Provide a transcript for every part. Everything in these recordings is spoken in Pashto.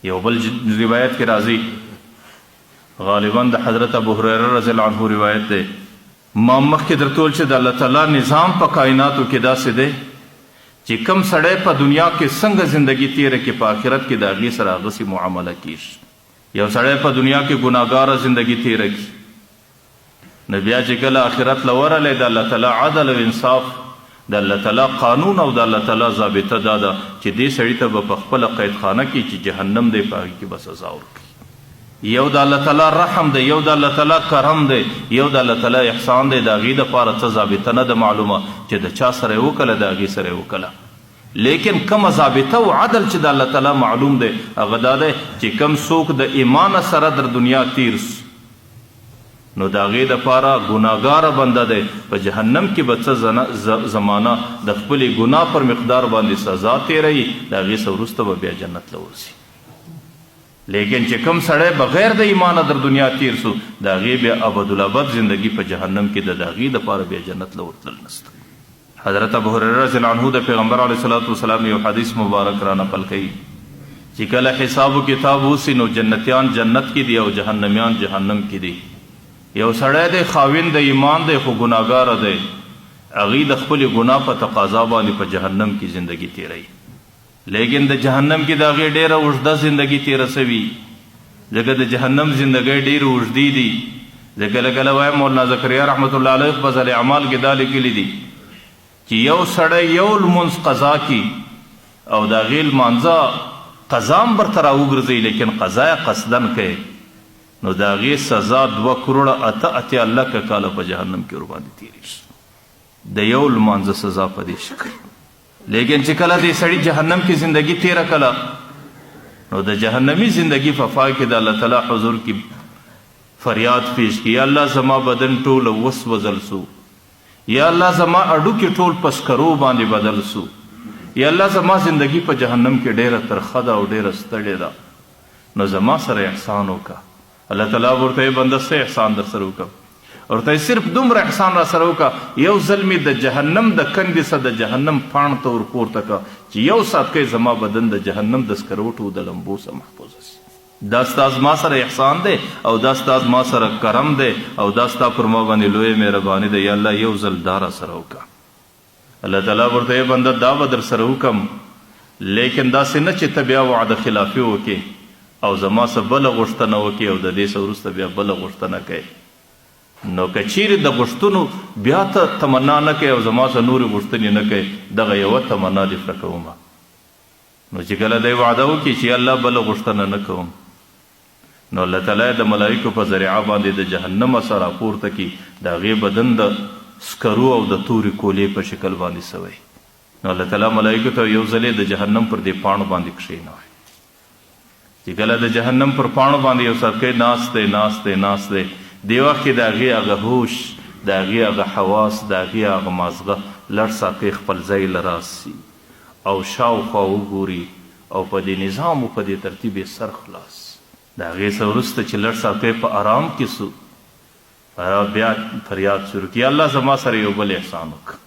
یو بل روایت کې راځي، غالبا د حضرت ابو هريره رضی الله عنه روایت دی. ما مخکې درته وویل چې د الله تعالی نظام په کایناتو کې داسې دی چې کوم سړی په دنیا کې څنګه زندګي تیره کړي، په آخرت کې د هغې سره هغسې معامله کیږي. یو سړی په دنیا کې ګناهګاره زندګي تیره کړي، نو بیا چې کله آخرت له ورغلی، د الله تعالی عدل او انصاف، د الله تعالی قانون او د الله تعالی ضابطه دا ده چې دې سړي ته به په خپله قیدخانه کې چې جهنم دی په هغې کې به سزا ورکوي. یو د الله تعالی رحم دی، یو د الله تعالی کرم دی، یو د الله تعالی احسان دی. د هغې دپاره څه ضابطه نه ده معلومه چې د چا سره یې وکړه، د هغې سره یې وکړه. لیکن کومه ضابطه او عدل چې د الله تعالی معلوم دی هغه دا دی چې کوم څوک د ایمان سره در دنیا تیر سو نو د هغې دپاره ګناهګاره بنده دی، په جهنم کې به څه زمانه د خپلې ګناه پر مقدار باندې سزا تیروي، د هغې څخه وروسته به بیا جنت له ورځي. لیکن چې کوم سړی بغیر د ایمانه در دنیا تیر سو، د هغې بیا ابدالابد زندګي په جهنم کې ده، د هغې دپاره بیا جنت له ورتلل نسته. حضرت ابو هريره رضی الله عنه د پیغمبر علیه الصلاة والسلام یو حدیث مبارک را نقل کوي چې کله حساب و کتاب وسی نو جنتیان جنت کې دي او جهنميان جهنم کې دي. یو سړی دی، خاوند د ایمان دی خو ګناهګار دی، هغه د خپل ګناه په تقاضا باندې په جهنم کې زندگی تیروي. لیکن د جهنم کې د هغې ډېره اوږده زندګي تېره سوي، ځکه د جهنم زندګۍ ډېرې اوږدې دي. زه کله کله وایم، مولانا زکریا رحمت الله علیه په فضل اعمال کې دا لیکلي دي چې یو سړی یو لمونځ قضا کړي او د هغې لمانځه قضا هم ورته راوګرځوي، لیکن قضا یې قصداً کوي، نو د هغې سزا 2 کروړه 88 لکه کاله په جهنم کې ورباندې تېرېږي، د یو لمانځه سزا په دې شکل. لیکن چې کله دې سړي جهنم کې زندگی تیره کړه، نو د جهنمی زندگی په پای کې د الله تعالی حضور کې فریاد پیش کی، یا الله زما بدن ټول وسوځل سو، یا الله زما اډو کې ټول په سکرو باندې بدل سو، یا الله زما زندگی په جهنم کې ډیره ترخه ده او ډیره ستړې ده، نو زما سره احسان وکړه. الله تعالی ورته، بنده څه احسان در سره وکړم؟ ورته، صرف دومره احسان را سره وکړه، یو ځل مې د جهنم د کندې څخه د جهنم پاڼ ته ورپورته کړه چې یو ساعت کې زما بدن د جهنم د سکروټو د لمبو څخه محفوظ شي. دا ستا زما سره احسان دی او دا ستا زما سره کرم دی او دا ستا پر ما باندې لویه مهرباني ده. یا الله یو ځل دا را سره وکړه. الله تعالی ورته، ای بنده، دا به در سره وکم، لیکن داسې نه چې ته بیا وعده خلافي وکې او زما څه بله غوښتنه وکې او د دې څه وروسته بیا بله غوښتنه کوې. نو که چیرې د غوښتنو بیا ته تمنا نه کوې او زما څه نورې غوښتنې نه کوې، دغه یوه تمنا دې پوره کومه. نو چې کله دی وعده وکړي چې الله بله غوښتنه نه کوم، نو الله تعالی د ملائکو په ذریعه باندې د جهنم څخه راپورته کړي، د هغې بدن د سکرو او د تورې کولې په شکل باندې سوی. نو الله تعالی ملائکو ته یو ځلې د جهنم پر دې پاڼو باندې کښېنوي. چې کله د جهنم پر پاڼو باندې یو ساعت ناست دی، ناست دی، ناست دی، دې وخت کې د هغې هغه هوش، د هغې هغه حواس، د هغې هغه مازغه لږ ساعت خپل ځای له راسي او شاوخوا وګوري او په دې نظام او په دې ترتیب یې سر خلاص. د هغې څخه وروسته چې لږ ساعت په آرام کې سو، بیا فریاد شروع کړي، یا الله زما سره یو بل احسان وکړه.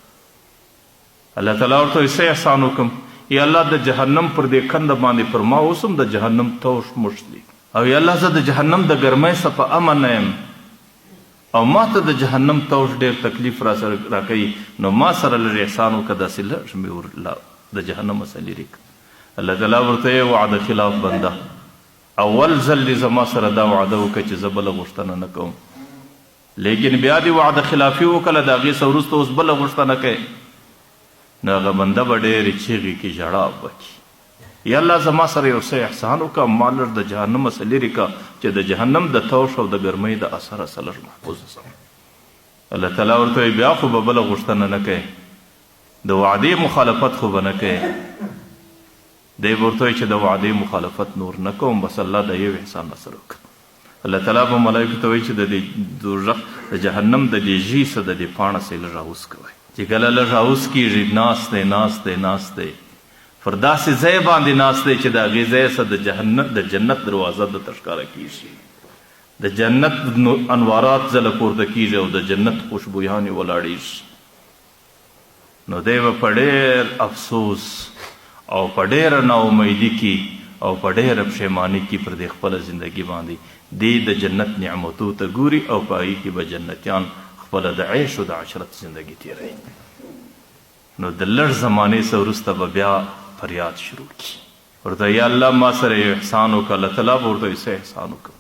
الله تعالی ورته وایي، څه احسان وکړم؟ یا الله د جهنم پر دې کنده باندې پر ما اوس هم د جهنم توش مښلی او یا الله زه د جهنم د ګرمۍ څخه په امن نه یم او ما ته د جهنم توش ډېر تکلیف را سره راکوي، نو ما سره لږ احسان وکړه، داسې لږ مې ور د جهنم څخه لیرې کړه. الله تعالی ورته یې، وعده خلاف بنده، اول ځل دې زما سره دا وعده وکړه چې زه بله غوښتنه نه کوم، لیکن بیا دې وعده خلافي وکړه، د هغې څخه وروسته اوس بله غوښتنه کوې. نو هغه بنده به ډېرې چیغې کړي، ژړا به کړي، یا الله زما سره یو څه احسان وکړه، ما لږ د جهنم څخه لیرې کړه چې د جهنم د توش او د ګرمۍ د اثره څخه لږ محفوظ سم. الله تعالی ورته وایي، بیا خو به بله غوښتنه نه کوې، د وعدې مخالفت خو به نه کوې؟ دی به ورته وایي چې د وعدې مخالفت نور نه کوم، بس الله د یو احسان را سره وکړه. الله تعالی به ملایکو ته وایي چې د دې دوزخ د جهنم د دې ژي څخه د دې پاڼه څخه یې لږ راوس کوئ. چې کله لږ راوس کېږي، ناست دی، ناست دی، ناست دی، پر داسې ځای باندې ناست دی چې د هغې ځای څخه د جهنم د جنت دروازه ده ته ښکاره کېږي، د جنت انوارات ځله پورته کېږي او د جنت خوشبویانې ولاړېږي. نو دی به په ډېر افسوس او په ډېره ناامیدي کې او په ډېره پښېماني کې پر دې خپله زندګي باندې دی د جنت نعمتو ته ګوري او په هغې کې به جنتیان خپله د عیش او د عشرت زندګي تېروي. نو د لږ زمانې څخه وروسته به بیا فریاد شروع کړي. ورته یا الله ما سره یو احسان وکړه. الله تعالی به ورته وایي څه احسان وکړم؟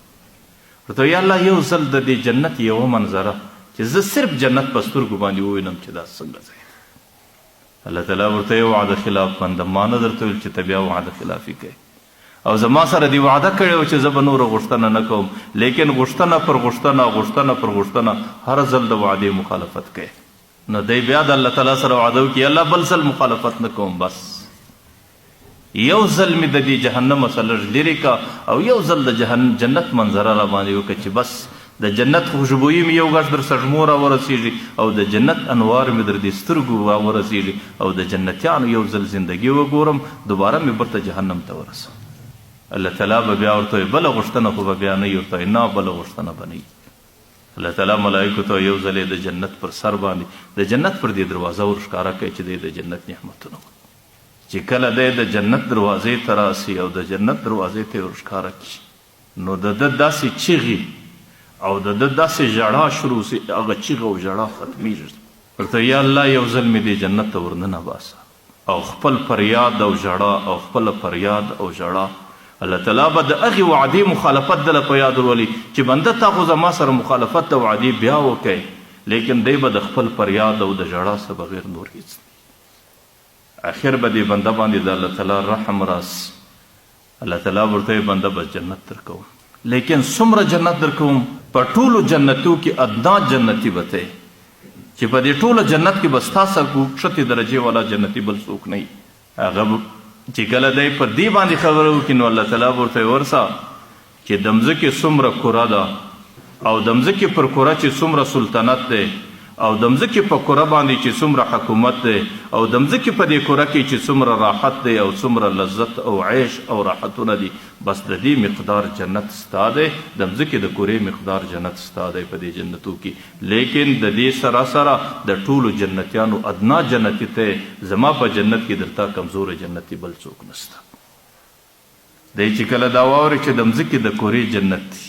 ورته یا الله یو ځل د دې جنت یوه منظره چې زه صرف جنت په سترګو باندې ووینم چې دا څنګه ځای دی. الله تعالی ورته یې وعده خلاف بنده، ما نه درته ویل چې ته بیا وعده خلافي کوې او زما سره دې وعده کړې وه چې زه به نوره غوښتنه نه کوم، لیکن غوښتنه پر غوښتنه، غوښتنه پر غوښتنه، هر ځل د وعدې مخالفت کوې. نو دی بیا د الله تعالی سره وعده وکړي، یا الله بل ځل مخالفت نه کوم، بس یو ځل مې د دې جهنم څخه لږ لرې که او یو ځل د جنت منظره را باندې وکړه چې بس د جنت خوشبویي مې یو غږ در سږمو را ورسېږي او د جنت انوار مې در دې سترګو را ورسېږي او د جنتیانو یو ځل زندګي وګورم، دوباره مې برته جهنم ته ورسوه. الله تعالی به بیا ورته وایي، بله غوښتنه خو به بیا نه وي؟ ورته وایي، نه، بله غوښتنه به نه وي. الله تعالی ملائکو ته یو ځل یې د جنت پر سر باندې د جنت پر دې دروازه ور ښکاره کړي چې دی د جنت نعمتونه وګوري. چې کله دی د جنت دروازې ته راسي او د جنت دروازې ته یې ور ښکاره کړي نو د ده داسې چیغې او د ده داسې ژړا شروع سي، هغه چیغه او ژړا ختمیږي. ورته یا الله یو ځل مې دې جنت ته ورننه باسه او خپل فریاد او ژړا او خپله فریاد او ژړا. الله تعالی به د هغې وعدې مخالفت دله په یاد ورولي چې بنده تا خو زما سره مخالفت د وعدې بیا وکړ، لیکن دی به د خپل فریاد او د ژړا څخه بغیر نور هیڅ نه. اخر به دې بنده باندې د الله تعالی رحم راسي، الله تعالی ورته وایي بنده بس جنت درکوم، لیکن څومره جنت درکوم؟ په ټولو جنتو کې ادنا جنتي به ته یې، چې په دې ټوله جنت کې به ستا څخه کښتې درجې والا جنتي بل څوک نه وي. هغه چې کله دی پر دې باندې خبره وکړي نو الله تعالی به ورته وایي ورسه چې د مځکې څومره کره ده او د مځکې پر کره چې څومره سلطنت دی او د مځکې په کره باندې چې څومره حکومت دی او د مځکې په دې کره کې چې څومره راحت دی او څومره لذت او عیش او راحتونه دي، بس د دې مقدار جنت ستا دی، د مځکې د کرې مقدار جنت ستا دی په دې جنتو کې، لیکن د دې سره سره د ټولو جنتیانو ادنا جنتي ته یې، زما په جنت کې در تا کمزوری جنتي بل څوک نشته. دی چې کله دا واوري چې د مځکې د کورې جنت دي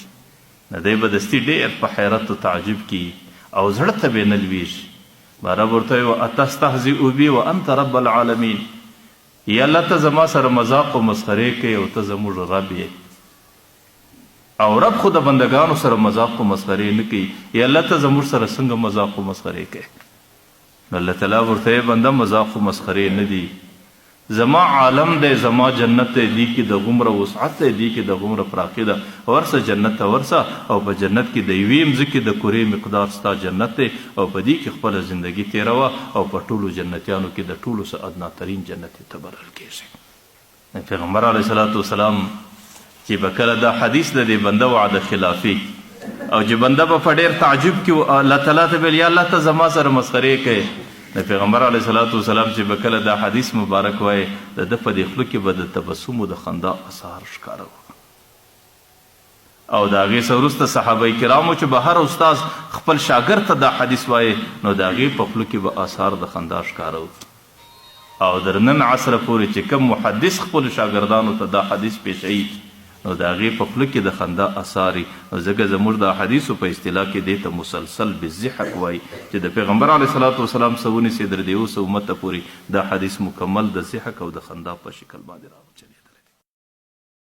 نو دی به دستي ډېر په حیرت او تعجب کې وي او زړه ته به یې نه لوېږي. رب ورته وایي، واتستهزئ بي وانت رب العالمین، یا الله ته زما سره مذاق او مسخرې کوې او ته زموږ رب یې او رب خو د بندګانو سره مذاق او مسخرې نه کوي، یا الله ته زموږ سره څنګه مذاق او مسخرې کوې؟ نو الله تعالی ورته ای بنده مذاق او مسخرې نه دي، زما عالم دی، زما جنت دی، دې کې د غومره وسعت دی، دې کې د غومره پراخي ده، ورسه جنت ته ورسه او په جنت کې د یوې مځکې د کرې مقدار ستا جنت دی او په دې کې خپله زندګي تېروه او په ټولو جنتیانو کې د ټولو څخه ادنا ترین جنتي ته بلل کېږې. پیغمبر علیه الصلاة والسلام چې به کله دا حدیث د دې بنده وعده خلافي او چې بنده به په ډېر تعجب کې و، الله تعالی ته ویل یا الله ته زما سره مسخرې کوې. د پیغمبر علیه الصلاة والسلام چې به کله دا حدیث مبارک وایې د ده په دې خوله کې به د تبسم او د خندا اثار ښکاره وو. او د هغې څخه وروسته صحابه کرامو چې به هر استاد خپل شاګرد ته دا حدیث وایې نو د هغې په خوله کې به اثار د خندا ښکاره وو. او در نن عصره پورې چې کوم محدث خپلو شاګردانو ته دا حدیث پېښوي نو د هغې په خوله کې د خندا اثار وي، نو ځکه زموږ د احادیثو په اصطلاح کې دې ته مسلسل بالضحک وايي چې د پیغمبر علیه الصلوة والسلام څخه ونیسې در دې اوسه امته پورې دا حدیث مکمل د ضحک او د خندا په شکل باندې راغلی.